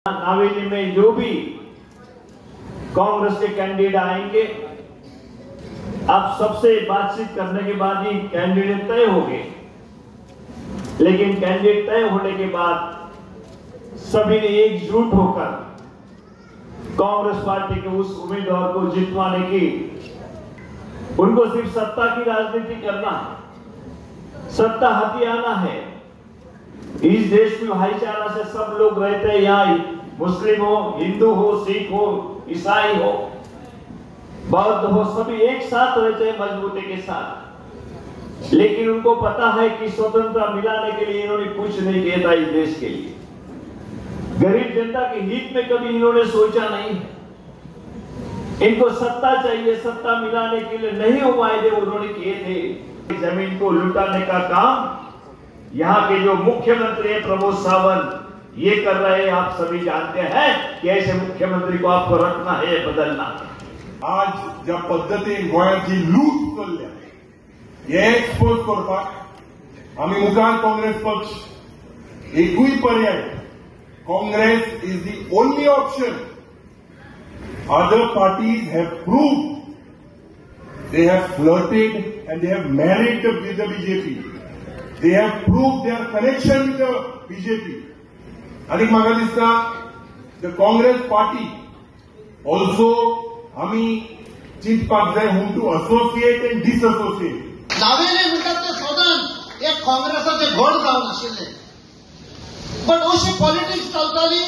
नावेली में जो भी कांग्रेस के कैंडिडेट आएंगे, आप सबसे बातचीत करने के बाद ही कैंडिडेट तय होंगे। लेकिन कैंडिडेट तय होने के बाद सभी ने एकजुट होकर कांग्रेस पार्टी के उस उम्मीदवार को जितवाने की, उनको सिर्फ सत्ता की राजनीति करना है, सत्ता हथियाना है। इस देश में भाईचारा से सब लोग रहते हैं, यहाँ मुस्लिम हो, हिंदू हो, सिख हो, ईसाई हो, बौद्ध हो, सभी एक साथ रहते हैं मजबूती के साथ। लेकिन उनको पता है कि स्वतंत्रता मिलाने के लिए इन्होंने कुछ नहीं किया था इस देश के लिए। गरीब जनता के हित में कभी इन्होंने सोचा नहीं है। इनको सत्ता चाहिए, सत्ता मिलाने के लिए नहीं वो वायदे उन्होंने किए थे। जमीन को लुटाने का काम यहाँ के जो मुख्यमंत्री हैं प्रमोद सावंत ये कर रहे हैं। आप सभी जानते हैं कि ऐसे मुख्यमंत्री को आपको रखना है, बदलना है। आज ज्या पद्दतीन गोंयांत जी लूट चल्ल्या हे एक्सपोज करपाक आमी मुखार काँग्रेस पक्ष एकूय पर्याय, Congress is the only option. Other parties have proved they have flirted and they have married with the BJP. They have proved their connection with the BJP. आनी म्हाका दिसता the Congress party also आमी चिंतपाक जाय whom to associate and disassociate. Navelim म्हणटात ते सदन एक काँग्रेसाचे घड जावन आशिल्ले, बट अशी पॉलिटिक्स चलताली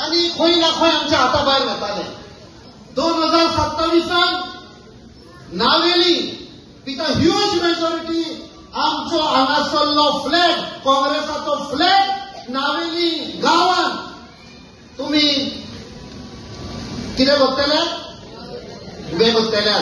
आनी खंय ना खंय आमच्या हाता भायर वताले. 2027 Navelim with a huge majority आमचो हांगासरलो फ्लॅग, काँग्रेसाचो फ्लॅग नावेली गांवान तुमी कितें करतले, उबे करतले.